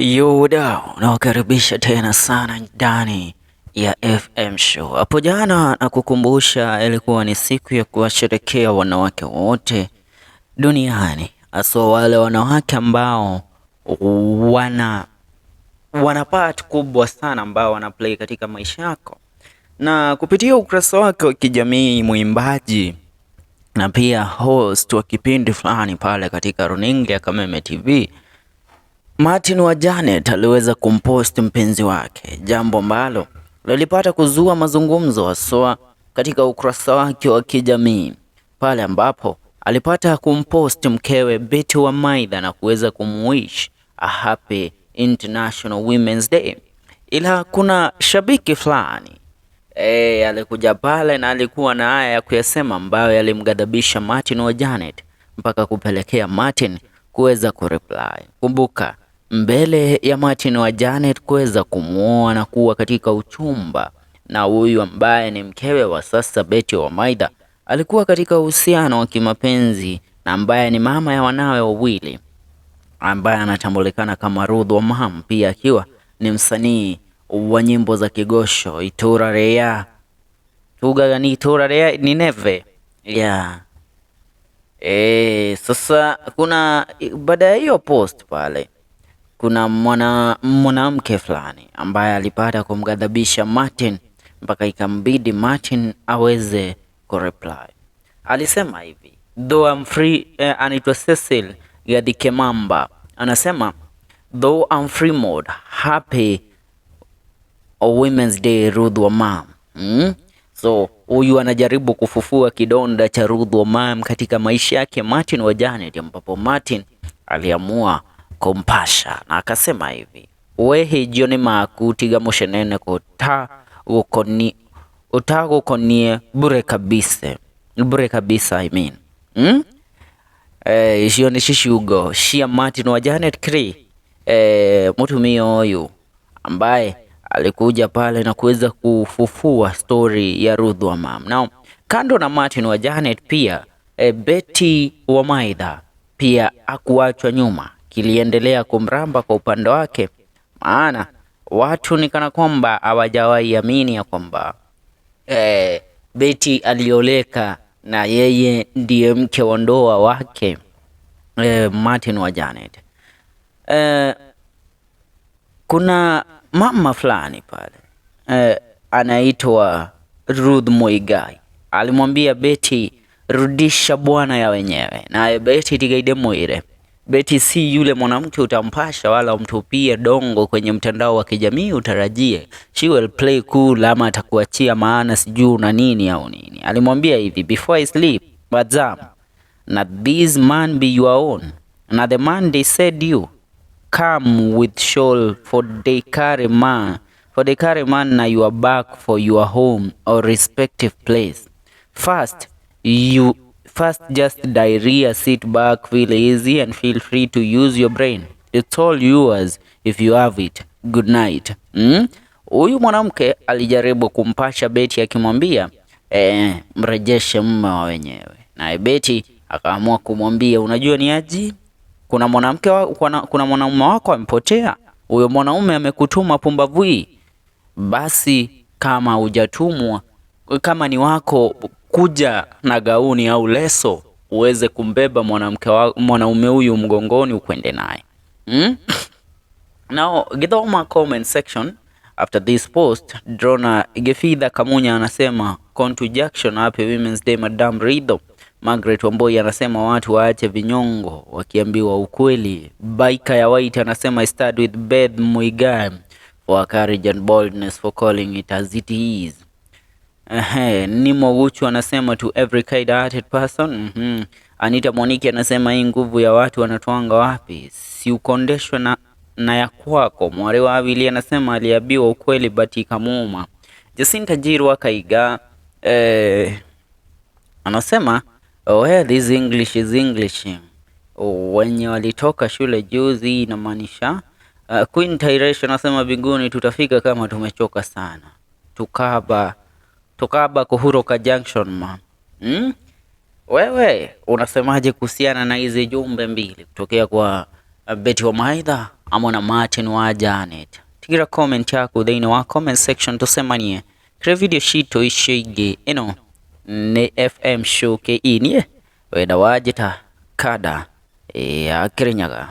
Yo wadau, nawakaribisha tena sana ndani ya FM Show. Hapo jana nakukumbusha, ilikuwa ni siku ya kuwasherekea wanawake wote duniani, haswa wale wanawake ambao wana part kubwa sana ambao wana play katika maisha yako. Na kupitia ukurasa wake wa kijamii, mwimbaji na pia host wa kipindi fulani pale katika runinga ya Kameme TV, Martin wa Janet aliweza kumpost mpenzi wake, jambo ambalo lilipata kuzua mazungumzo haswa katika ukurasa wake wa kijamii pale ambapo alipata kumpost mkewe Betty Wamaitha na kuweza kumwish a happy International Women's Day. Ila kuna shabiki fulani alikuja pale na alikuwa na haya ya kuyasema ambayo yalimghadhabisha Martin wa Janet mpaka kupelekea Martin kuweza kureply. Kumbuka, mbele ya Martin wa Janet kuweza kumuoa na kuwa katika uchumba na huyu ambaye ni mkewe wa sasa Betty Wamaitha, alikuwa katika uhusiano wa kimapenzi na ambaye ni mama ya wanawe wawili ambaye anatambulikana kama Ruth Wamam, pia akiwa ni msanii wa nyimbo za kigosho itura rea tugaga ni itura rea ni neve yeah. Sasa kuna baada ya hiyo post pale kuna mwanamke fulani ambaye alipata kumghadhabisha Martin mpaka ikambidi Martin aweze kureply. Alisema hivi, though I'm free, anaitwa Cecil Gadikemamba anasema, though I'm free mode, happy Women's Day Ruth Wamam. So huyu anajaribu kufufua kidonda cha Ruth Wamam katika maisha yake Martin wa Janet, ambapo Martin aliamua kumpasha na akasema hivi, wehe jioni maku tiga mushenene kuta gukoni utagukonie bure kabisa, bure kabisa, I mean. Icio nĩ ciugo cia Martin wa Janet Cree, mutumia huyu ambaye alikuja pale na kuweza kufufua story ya Ruth Wamam. Now, kando na Martin wa Janet pia Betty Wamaitha pia hakuachwa nyuma, kiliendelea kumramba kwa upande wake, maana watu ni kana kwamba hawajawahi amini ya kwamba Betty alioleka na yeye ndiye mke wa ndoa wake Martin wa Janet. Kuna mama fulani pale anaitwa Ruth Muigai alimwambia Betty, rudisha bwana ya wenyewe, naye Betty tigaide mwire. Betty si yule mwanamke utampasha wala umtupie dongo kwenye mtandao wa kijamii utarajie she will play cool ama atakuachia maana sijui na nini au nini. Alimwambia hivi, before I sleep bazam na this man be your own na the man they said you come with shawl for they carry man for they carry man na your back for your home or respective place. First you first just diarrhea, sit back, feel easy and feel free to use your brain. It's all yours if you have it. Good night. Huyu mwanamke alijaribu kumpasha Betty akimwambia mrejeshe mume wa wenyewe, naye Betty akaamua kumwambia, unajua ni aji, kuna mwanamke wa, kuna mwanaume wako amepotea, huyo mwanaume amekutuma pumbavu hii, basi kama hujatumwa, kama ni wako, kuja na gauni au leso uweze kumbeba mwanamke wa mwanaume huyu mgongoni ukwende naye. Now, githoma comment section after this post, Drona Gefidha Kamunya anasema, conjunction, happy Women's Day, Madam Ridho. Margaret Wamboi anasema watu waache vinyongo wakiambiwa ukweli. Baika ya White anasema, I start with Beth Muigai for her courage and boldness for calling it as it is. Ehe, Nimo Guchu anasema, to every kind-hearted person. Anita Moniki anasema, hii nguvu ya watu wanatoanga wapi? Si ukondeshwe na ya kwako. Mwari wa Awili anasema aliambiwa ukweli but ikamuuma. Jacinta Jirwa Kaiga anasema, oh, hey, this English is English. Wenye walitoka shule juzi inamaanisha. Queen Tyresh anasema mbinguni tutafika kama tumechoka sana. Tukaba Kuhuroka Junction ma. Wewe unasemaje kuhusiana na hizi jumbe mbili kutokea kwa Betty Wamaitha amo na Martin wa Janet. Tigira comment yaku thĩinĩ wa comment section tũcemanie kĩrĩ video citũ icio ingĩ. Ĩno nĩ FM Show KE, niĩ wenda wanjĩta kada ya Kĩrĩnyaga.